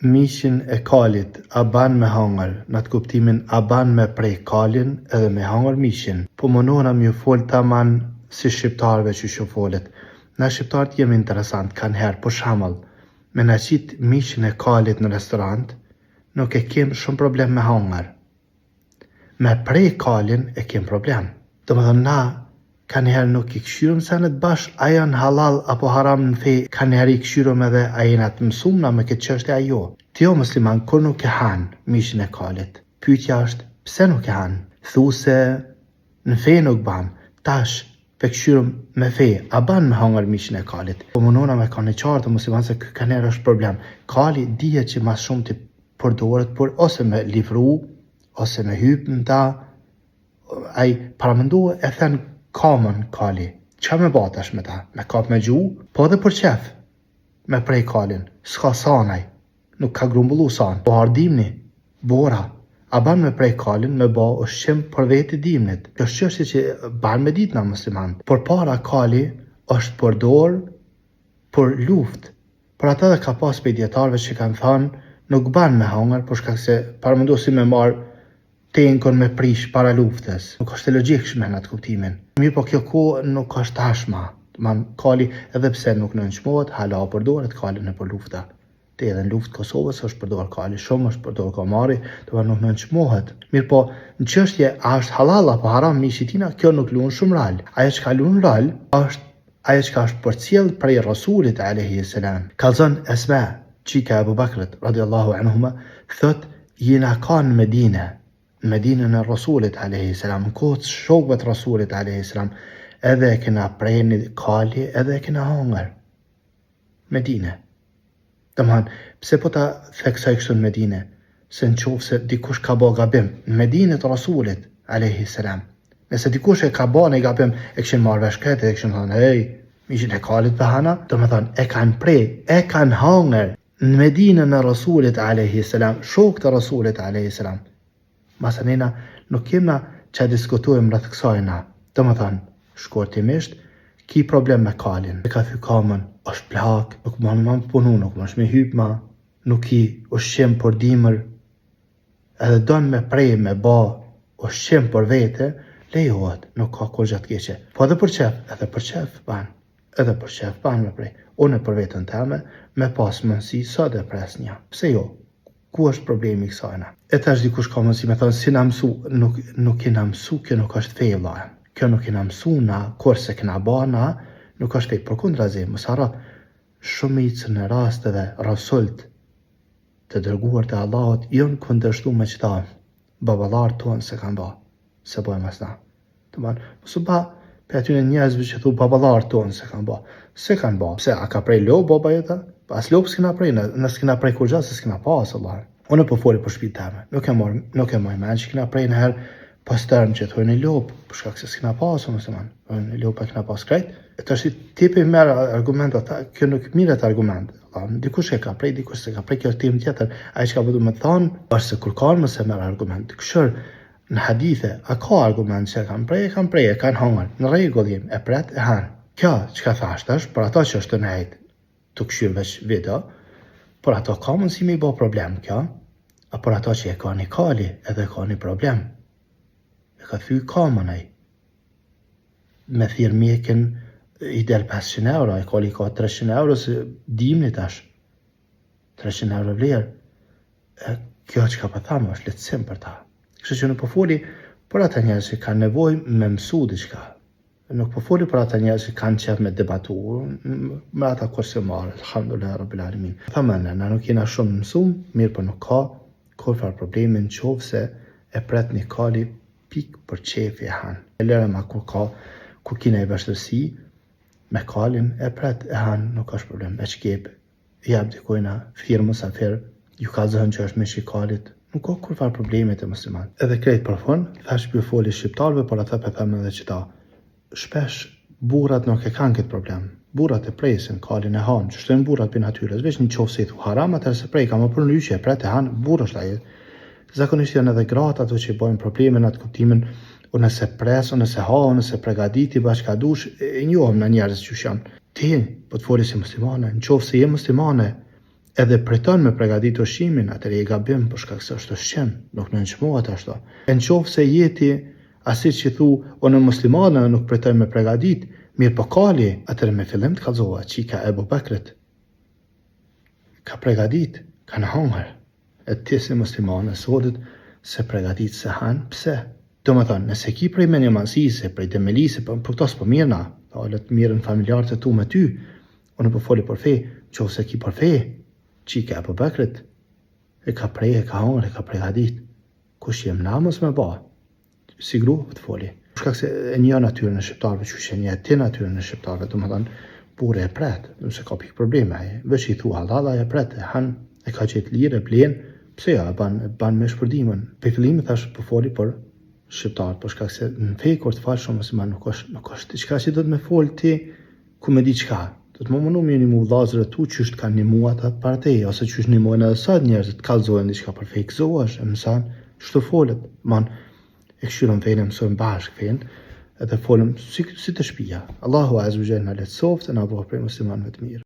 Mishin e kalit a ban me hangër, në atë kuptimin a ban me pre kalin edhe me hangër mishin. Po mundohna me ju fol taman si shqiptarëve qysh ju folet. Na shqiptarët jemi interesant kanherë, për shembull, me na qit mishin e kalit në restorant, nuk e kem shumë problem me hangër. Me pre kalin e kem problem. Domethënë na kanjëherë nuk i kqyrim senet bash a janë hallall apo haram në fe, kanjëherë i kqyrim edhe a jena të mësum na me këtë çështje a jo. Ti o musliman kur nuk e han mishin e kalit, pyetja është pse nuk e han? Thu se në fe nuk ban, tash pe kqyrim me fe, a ban me hangër mishin e kalit? Po mundohna me kanë e qartë o musliman se ky kanjëherë është problem. Kali dihet që ma shumti përdoret për ose me livru, ose me hyp në ta, ai paramendo e then kamën kali. Çka me ba tash me ta? Me kap me gju? Po edhe për qef me prej kalin. S'ka sanaj. Nuk ka grumbullu san. Po ardh dimni, bora. A ban me prej kalin me ba ushqim për veti dimnit. Kjo është çështje që ban me ditë na musliman. Por para kali është përdor për luftë. Për ata edhe ka pas prej dijetarëve që kanë thanë nuk ban me hangër për shkak se paramendo si me marr tenkën me prish para luftës. Nuk është e logjikshme në atë kuptimin. Mirëpo kjo kohë nuk është tashma. Man, kali edhe pse nuk nënçmohet, hala përdoret kali nëpër lufta. Te edhe në luftë Kosovës është përdor kali, shumë është përdor gomari, do nuk nënçmohet. Mirëpo, në çështje a është halal apo haram mishi i tina, kjo nuk luan shumë rol. Ajo çka luan rol është Ajo çka është përcjellë prej Rasulit alejhi selam. Kallzon Esma, çika e Abu Bakrit, radiallahu anhuma, thotë, jena kanë në Medine, në Medinën e Rasulit alejhi selam, në kohë të shokëve të Rasulit alejhi selam, edhe e kena pre një kali, edhe e kena hangër. Medine. Domethënë, pse po ta theksoj kështu në Medine? Se në qoftë se dikush ka bo gabim në Medine të Rasulit, alejhi selam. Nëse dikush e ka bo një gabim, e kishin marrë vesh këtë, e kishin thënë, hej, mishin e kalit pe hana, domethënë, e kanë pre, e kanë hangër në Medinën e Rasulit, alejhi selam, shokët e Rasulit, alejhi selam. Masanena, nuk kemna ça diskutojmë rreth kësajna. Domethënë, shkurtimisht, ki problem me kalin, e ka thy kamën, është plak, nuk mun ma me punu, nuk munsh me hyp ma, nuk ki ushqim për dimër, edhe don me pre, me ba ushqim për vete, lejohet, nuk ka kurgja të keqe. Po edhe për qef, edhe për qef, ban, edhe për qef, ban me pre. Unë për veten teme, me pas mundësi, sot e pres një. Pse jo? Ku është problemi i kësajna? E tash dikush ka mundësi me thonë, si na mësu, nuk, nuk jena mësu, kjo nuk është fe, vlla. Kjo nuk jena mësu na, kurse kena ba na, nuk është fe. Përkundrazi, mos harro, shumicën e rasteve, Rasult, të dërguar të Allahut, janë kundërshtu me qëta, baballarët tonë s'e kanë ba, s'e bojmë as na. Domethënë, mos u ba prej atyne njerëzve që thu baballarët tonë s'e kanë ba. S'e kanë ba. Pse, a ka prej lopë baba jeta? Pa as lopë s'kena prej, në, në s'kena prej kurgja se s'kena pas, Allah. Unë po foli për shtëpinë teme. Nuk e mor, nuk e maj mend që kena prej nëherë pastërm që thojnë lopë, për shkak se s'kena pas, musliman. Në lopë e kena pas krejt. E tash ti po merr argument ata, kjo nuk mirret argument. Allah, dikush e ka prej, dikush s'e ka prej, kjo është temë tjetër. Ai çka po du me thonë, është se kur kanë mos e merr argument. Këshër, Në hadithe, a ka argument që e kanë prej, e kanë prej, e kanë hangër, në rregull jem, e pret, e han. Kjo, çka thash tash, për ato që është tu nejt tu këshyr veç video, për ato ka mundësi me i bo problem kjo, a për ato që e ka një kali, edhe ka një problem. E ka thy kamën ai. Me thirr mjekin i del 500 euro, e kali ka 300 euro, se dimni tash. 300 euro vlerë. E, kjo çka po tham është lehtësim për ta. Kështu që nuk po foli për ata njerëz që kanë nevojë me mësu diçka. Nuk po foli për ata njerëz që kanë qef me debatu, me ata kur se marrë, alhamdulillah rabbil alamin. Thamë ne, na nuk jena shumë mësum, mirë po nuk ka kurrfar problemi në qoftë se e pret një kali pik për qefi e han. E lëre ma kur ka, kur kina i vështirësi, me kalin e pret e han, nuk është problem, e qkep, i jap dikujna, thirr musafir, ju kallzon që është mish i kalit, nuk ka kurrfar problemi te musliman. Edhe krejt për fund, thash po ju foli shqiptarëve, por ata po them edhe qëta. Shpesh burrat nuk e kanë këtë problem. Burrat e presin kalin e hanë, qështu janë burrat prej natyrës, veç në qoftë se i thu haram, atëherë s'e prek, ama përndryshe e pret e han, burrë është ai. Zakonisht janë edhe gratë ato që i bojnë probleme në atë kuptimin, unë s'e pres, unë s'e ha, unë s'e pregaditi, bash ka dush, e njohëm na njerëz qysh janë. Ti, po të foli si muslimane, në qoftë se je muslimane, edhe priton me pregadit ushqimin, atëherë je gabim për shkak se është ushqim, nuk nënçmohet ashtu. E në qoftë se je ti asi që thu, unë muslimane dhe nuk pritoj me pregadit, mirë po kali, atëherë me fillim të kallzova, çika e Ebu Bekrit, ka pregadit, kanë hangër. E ti si muslimane sotit s'e pregadit s'e han, pse? Domethonë, nëse ki prej mendjemadhësisë, prej demelisë, për, për këto s'po mirrna, le të mirren familjarët e tu me ty, unë po foli për fe, qoftë se ki për fe, çika e Ebu Bekrit, e ka pre, e ka hangër, e ka pregadit, kush jem na mos me ba? Si gru, të foli. Shkak se e njoh natyrën e shqiptarëve, qysh e njeh ti natyrën e shqiptarëve, domethonë, burri e pret, s'e ka pikë probleme, ai, veç i thu hallall, ai e pret, e han, e ka gjetë lirë, e blen, pse jo, e ban, e ban mish për dimën. Prej fillimit thash po foli për shqiptarët, për shkak se në fe kur të falë shumë musliman nuk është, nuk është diçka që do të me fol ti ku me di çka. Do të më mundu me nimu vllazërit e tu qysh të kanë nimu ata para teje, ose qysh nimojnë edhe sot njerëzit, të kallzojnë diçka për fe, gëzohesh, e mëson, qështu folet, man, e kqyrëm fenë, e mësojmë bashkë fenë, edhe folëm si, si te shpia. Allahu Azze ve Xhel na lehtësoftë e na bëftë prej muslimanëve të mirë.